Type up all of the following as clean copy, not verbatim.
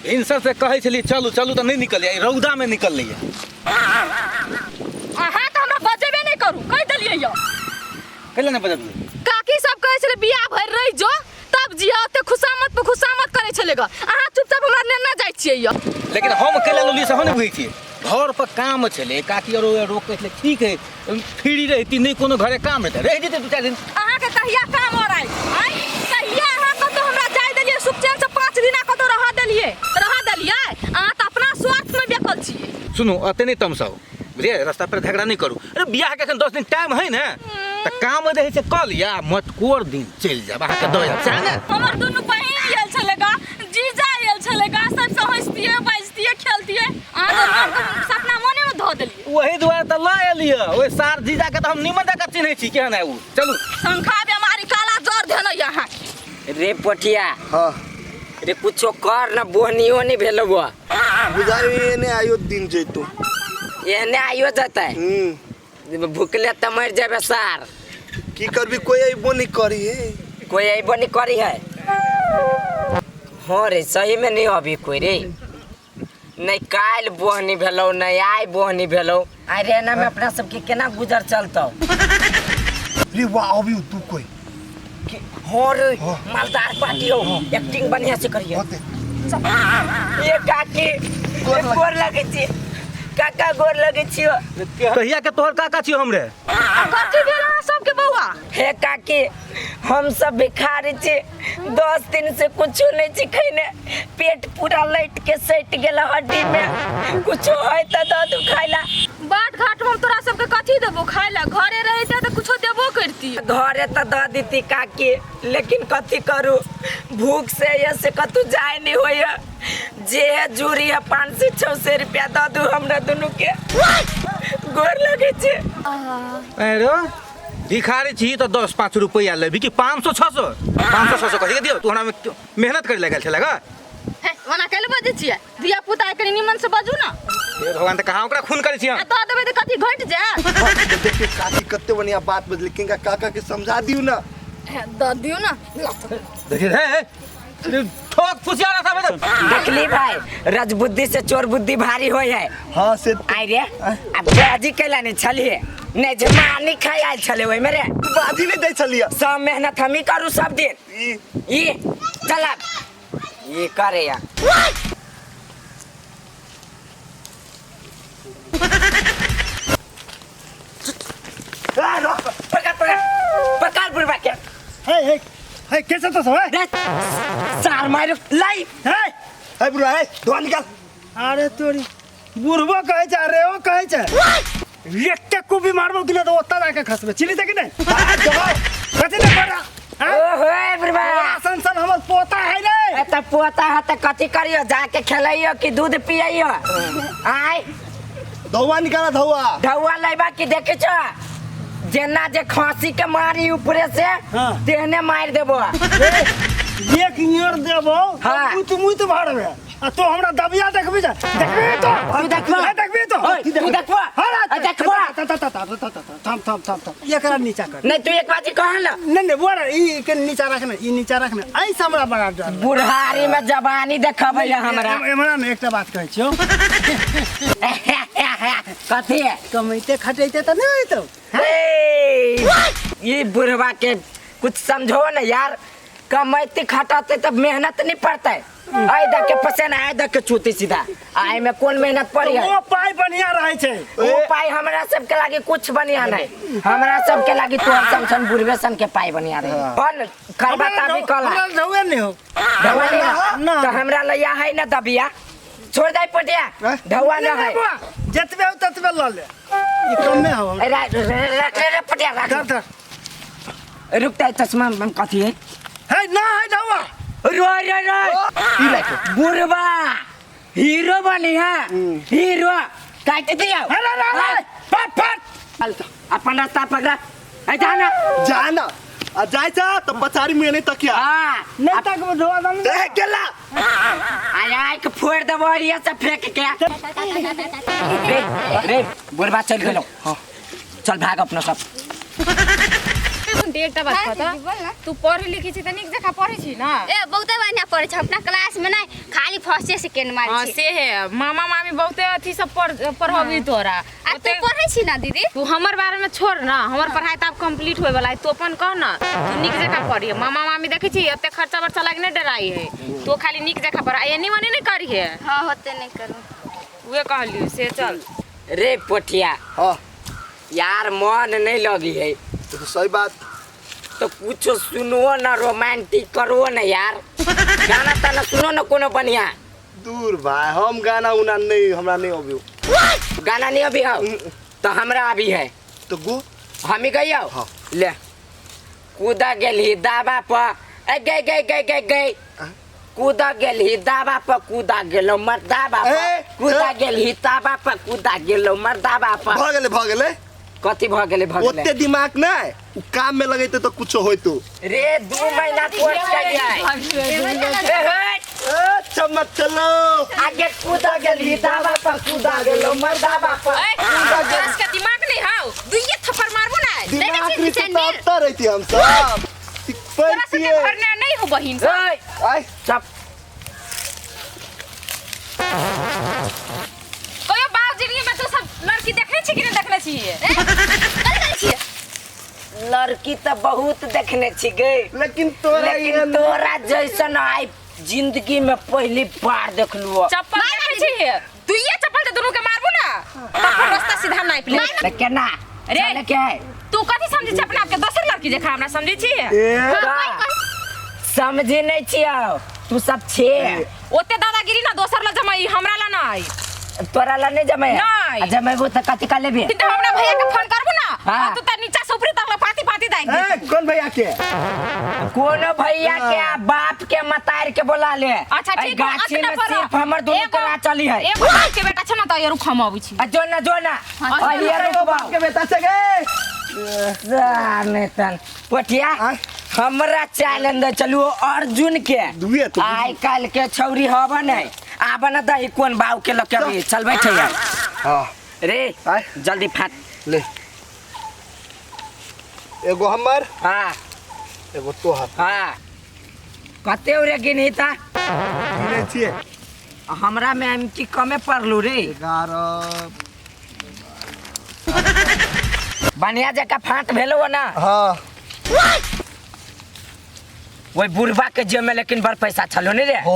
भिनसर से कहै छलियै चलू चलू तऽ नहि निकललै, रौदामे निकललैए। अहाँ तऽ हमरा बजेबे नहि करू, कहि देलियै यौ। कैला नहि बजबियै? काकी सब कहै छलै बियाह भरि रहि जो तब जिया, ओते खुशामद पर खुशामद करै छलै ग, अहाँ चुपचाप हमरा नेने जाइ छियै यौ। लेकिन हम कैला लेलियै से हम नहि बुझै छियै। घर पर काम छलै, काकी आरो रोकै छलै, ठीक है फ्री रहिती, नहि कोनो घरे काम रहतै, रहि जेतै 2-4 दिन। अहाँके कहिया काम और आइ आइ कहिया अहाँ कतौ हमरा जाय देलियै सुखचैन से? 5 दिना कतौ रह देलियै? रह देलियै? अहाँ तऽ अपना स्वार्थ में बेकल छियै। सुनू, एते नहि तमसाउ, बुझलियै? रास्ता पर झगड़ा नहि करू। अरे बियाह के एखन 10 दिन टाइम है ने, तऽ काम रहै छै कऽ लिअ, मटकोर दिन चलि जायब, अहाँके दऽ जायब, सएह ने? हमर दुनू बहिन आयल छलै गा, जीजा आयल छलै गा, सबसँ हँसतियै बाजतियै खेलतियै, अहाँ तऽ मोनके सपना मोने में धऽ देलियै। ओही दुआरे तऽ लऽ एलियै ओहि सार जीजाके, तऽ हम निमन जकाँ चिन्है छी केहन है उ। चलू। शंखा बेमारी काला जर धेने यऽ अहाँ। रे पोठिया। हाँ। रे कुछो कर न, बोहनियो नहीं भेलो बुआ। बुझाइ एने आयो दिन जैतो। एने आयो जतै। भुखले तऽ मरि जेबे सार। की करबी, कोई अइबो नहीं करी है। कोई अइबो नहीं करी है। हाँ रे, सही में नहीं अभी कोई रे। नहीं काल्हि बोहनी भेलौ, नहीं आइ बोहनी भेलौ। अरे एना में अपना सबके केना गुजर चलतौ? रे वाह, अभी तू कोई हाँ रे, मालदार पार्टी हो, एक्टिंग बढ़िया से करिए। होते। ये काकी, ये गोर लगे छी काका, गोर लगे छियो। कहिया के तोहर काका छियो हमरे? कथी भेल अहाँ सबके बौआ? हे काकी, हम सब भिखारी छी, 10 दिन से कुछो नहीं छी खैने, पेट पूरा लैट के सटि गेल हड्डी में, कुछो है तऽ दऽ दू खाय ला। बाट घाट में हम तोरा सबके कथी देबो खाय ला? घरे रहिते तऽ कुछो देबो करती। घरे तऽ दऽ देती काकी, लेकिन कथी करू, भूख से ये से कतू जाय नहीं होइए। जे है जूरी है 500-600 रुपया दऽ दू हमरा दुनू के, गोर लगे छी। अरे भिखारी छी तऽ 10-5 रुपैआ लेबी कि 500-600? 500-600 कथी के दियौ? तू हमरा में मेहनत करे लगल छलै गा। हे, ओना कैले बजै छियै? धिया पुता कनि निमन से बजू ना। हे भगवान, तऽ कहाँ ओकरा खून करै छी हम? आ दऽ देबै तऽ कथी घटि जायत? देखिए काकी कते बढ़िया बात बजली, किनका काका के समझा दियो ना। हे, दऽ दियौ ना। देखिए रे, ठोक फुसिया रहा था देखली भाई, रजबुद्धि से चोर बुद्धि भारी होय है। हाँ से आई रे, अब बाजी कैला नहीं छलिए, नहीं जे मानी खाई आयल छले ओय में रे। बाजी नहीं दै छलिए। सब मेहनत हम ही करू सब दिन। ई ई चल अब ये करे या। पकड़ पकड़ पकड़ बुढ़वा के। हे हे हे, कैसे तो सब है? रे, सार मारो लाई। हे हे बुढ़वा, हे धोआ निकाल। अरे तोरी बुढ़बो कहै छै, अरे ओ कहै छै, एकटे कुबी मारबो कि ना तो ओत्ता जाके खसबे, चिन्ही छै कि नहीं? कथी ने बड़ा ओहो बुढ़वा, सन सन हमर पोता है रे। ए त पोता है त कथी करियो, जाके खेलैयो कि दूध पियैयो? आय धौआ निकाला, धौआ धौआ लैबा कि देखे छो जेना जे खांसी के मारी ऊपरे से। हाँ। तेहने मारि देबो। एक नियर देबो। हाँ। मुत मुत भरबे आ तो हमरा दबिया देखबी जा, देखबी तो। तू देखबा। ए, देखबी तो। ओए, तू देखबा। हाँ, ए, देखबा। थम थम थम थम, एकरा नीचा कर। नहीं तू एक बाजी कह ना। नहीं नहीं बुआ, ई के नीचा रखना, ई नीचा रखना, ऐसे हमरा बड़ा डर। बुढ़ारी में जवानी देखबै हमरा। एमरा ने एकटा बात कहै छियौ। कथी है? कमैते खटैते तऽ नहि होइतौ। हे, ये बुढ़वा के कुछ समझो ना यार, कमैते खटाते तब मेहनत नहीं पड़ता है। आय दक के पसेना, आय दक के छूती सीधा, आय में कौन मेहनत पड़ी है? ओ पाइ बढ़िया रहै छै। ओ पाई हमरा सबके लागी कुछ बढ़िया नहीं, हमरा सबके लागी तोहर सन सन बुढ़वे सन के पाई बढ़िया रहे। कौन करबा ताबी कला हमरा ढौए नहीं हो। ढौआ नहीं हो? ना। तो हमरा लैया है ना दबिया, छोड़ दे पटिया, ढौआ ना है। बुआ, जतबे हो ततबे लऽ ले, ई कमे हो। ए, रख ले रे पटिया, रख। धर धर। रुकता है चश्मा में कथी है? है ना है ढौआ। रोय रोय रोय, बुढ़वा हीरो बनी है, हीरो काट दिया। अरे अरे अरे, फट फट। अपन रास्ता पकड़ा, ऐ जाना। जाना आ जाय छ त पछाड़ी मुहे नहीं तकिया। हाँ। नहीं तक ढौआ दम। ए गेला। आय आय के फोड़ देबो ये से फेंक के। रे रे बुढ़वा चल गेलो, चल भाग अपना सब। बंटी एकटा बात हाँ, पता दीदी, बोल ना। तू पढ़े लिखी छी त नीक जकाँ पढ़े छी ना ए बहुते बढ़िया पढ़ै छै अपना क्लास में नहीं खाली फर्स्टे सेकेंड मारै हाँ छै से है मामा मामी बहुते अथी सब पढ़ पढ़बी तोरा आ तू पढ़ै छी ना दीदी तू हमर बारे में छोड़ ना हमर पढ़ाई तऽ आब कंप्लीट होए वाला है तू अपन कह ना तू नीक जकाँ पढ़िए मामा मामी देखै छी एते खर्चा वर्चा लाग नहीं डराई है तू खाली नीक जकाँ पढ़ एनी ओनी नहीं करिहे हाँ होते नहीं करू उहे कहलियो से चल रे पोठिया हाँ यार मन नहीं लगी है ये तो सही बात तो कुछ सुनो ना रोमांटिक करो ना यार गाना ताना सुनो ना कोनो बढ़िया दूर भाई हम गाना उना नहीं हमरा नहीं अभी गाना नहीं अभी हो तो हमरा अभी है तो गो हम ही गई हो हाँ। ले कूदा गेलही दाबा पर ए गई गई गई गई गई कूदा गेलही दाबा पर कूदा गेलो मर्दाबा पर ए, कूदा ए। गेलही दाबा पर कूदा गेलो मर्दाबा पर भऽ गेलै भऽ गेलै कथी भऽ गेलै भऽ गेलै ओते दिमाग नहीं उ काम में लगेते तो कुछ होइतो रे 2 महीना कोर्स करियै ए हट ए चमक चलो आगे कूदा गेलही दाबा पर कूदा गेलो मर्दाबा पर ए तोरा सबके दिमाग नहीं हौ दुइये थप्पड़ मारबो ना दिमाग छी रहिते सैंडल। तब तऽ रहिती हम सब तोरा सबके पैरतियै घर में नहीं हो बहिन सब ए आय चुप कहियो बाप जिंदगी में तू सब लड़की देखने छी कि नहीं देखने छी कल कल छियै लड़की तऽ बहुत देखने छी गे लेकिन तोरा लेकिन एहन तोरा जैसन आई जिंदगी में पहली बार देखलू चप्पल देखै छी दुइये चप्पल ते दुनू के मारबो ना तब रास्ता सीधा नापि ले तऽ केना रे। चले के है? तू कथी समझै छी अपना आपके दोसर लड़की जखा हमरा समझै छी ए समझे नहीं छियो तू सब छे ओते दादागिरी ना दोसर ला जमाई हमरा ला ना तोरा ला नहीं जमे नहीं। जमेबो तऽ कथी का लेबे तो हमरा भैया के फोन करबो ना हाँ। तू त नीचा से ऊपरी तक पाती पाती दाइ ए कौन भैया के कोनो भैया के आ बाप के मतार के बोला ले अच्छा एहि ठीक है गाछी अतना में पर सिर्फ हमर दुनू के ना चली है एगो बाप के बेटा छै ना त यार हम अबै छी आ जो ना जो ना अहिया रुकबा के बेटा से गे जाने तन पोठिया आय। हमरा चैलेंज दे चलू अर्जुन के दुए तो। आइ काल्हि के छौरी हब नहीं आब न दही कोन बाव के लके अभी चल बैठ यार हां रे आय। जल्दी फाट ले एगो हमर हाँ एगो तोहर हाँ कते रे गिनही ता गिने छियै हमरा में हम की कमे पड़लू रे 11 बढ़िया जगह फाट भेलो ना हाँ वही बुढ़बा के जेब में लेकिन बड़ पैसा छलो नहीं रे ओ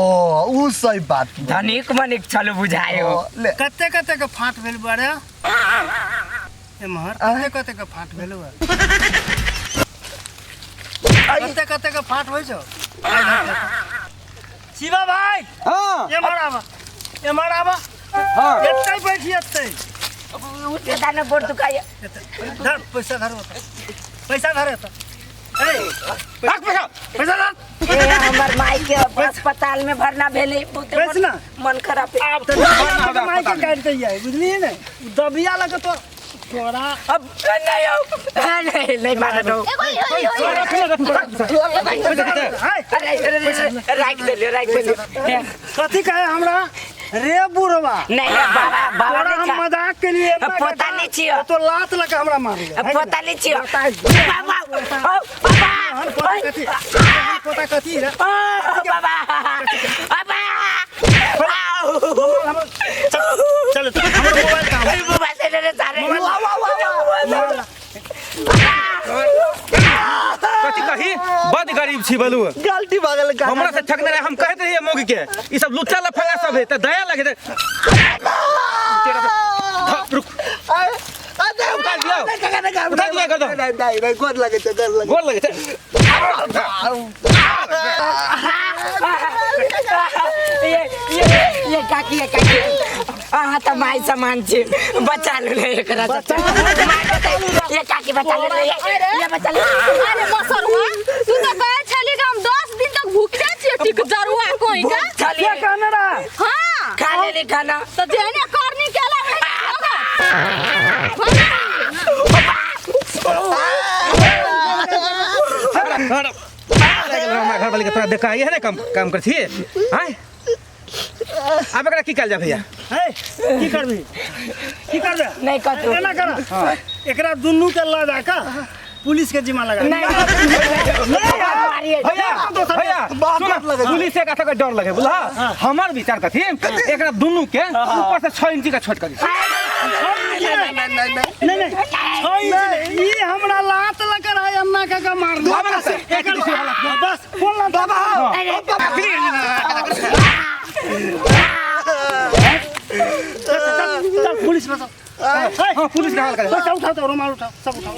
उ सही बात धनिक मनिक छलो बुझायो ओ, ले कते कते के फाट भेल बारे एम्हर कते कते के फाट भेल बा कते कते के फाट होइ छौ शिवा भाई हाँ एम्हर आबा एम्हर आबा हाँ एतै बैठी एतै उठे दाना बोर दुखाइए धर पैसा धर ओतऽ पैसा धर एतऽ ए रख पैसा पैसा धर ए हमर माई के अस्पताल में भरना भेलै बहुते बैस ना। मन खराब है। आब तऽ माई के काटि दैयै बुझलियै ने उ दबिया लगे तो तोरा अब नहीं आओ नहीं नहीं मारे दो एगो ई होई होई हाय अरे अरे, अरे, राख दे राख दे कथी कहे हमरा रे बुढ़वा नहीं रे बाबा बाबा तोरा नहीं हम मजाक के लिए अब पता नहीं छियो। तो लात लगा हमरा मार अब पता नहीं छियो बाबा ओ बाबा पोता कथी तोहन पोता कथी रे ओ बाबा बाबा चल हमर मोबाइल कहाँ अरे मोबाइल दे रे सारे कथी कही बड गरीब छी बलू गलती भऽ गेल काका। हमरा से ठकने रहे हम कहैत रहियै मौगी के ई सब लुच्चा लफंगा सब है त दया लगे रुक आय, आ, दे, उठा दियौ। नहीं, काका, नहीं, काका, उठा दियौ, कर दो। नहीं, नहीं, नहीं, गोर लगे छै, गोर लगे गोर लगे छै ये ये ये काकी ये काकी अहाँ तऽ माय समान छी बचा लू रे एकरा बचा ये काकी बचा लू रे ये बचा लू अरे मसरुआ तू तो कहे छली कि हम 10 दिन तक भूखे छियै टिक जरुआ कोई का भूख छली क्या कहने रहा हां खा लेली खाना तो जेने करनी केला वही होगा हमरा घर वाली के तोरा देखा है ने काम काम कर छी आय आब एकरा की कयल जाय भैया है की करबी की करबे नहीं कतौ एना कर एकरा दुनू के लऽ जा कऽ पुलिस के जिम्मा लगा। नहीं भैया भैया बात सुन, बात लगे। पुलिस एक के डर लगे बुझला। हमर विचार कथी, एकरा दुनू के ऊपर से 6 इंची का छोट कर दी। नहीं नहीं नहीं नहीं नहीं नहीं 6 इंच नहीं, ई हमरा लात लग रहा है अन्ना काका मार दो। बाबा से एक दूसरे वाला। बस बोल ना बाबा चल चल पुलिस में चल। हाँ पुलिस के हवाला कर। बस उठाओ तो रुमाल उठाओ, सब उठाओ,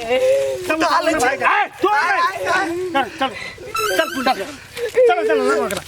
सब उठाओ। डाले भाई, ए, तू आ, चल चल चल पुलिस, चलो चलो लगो एकरा।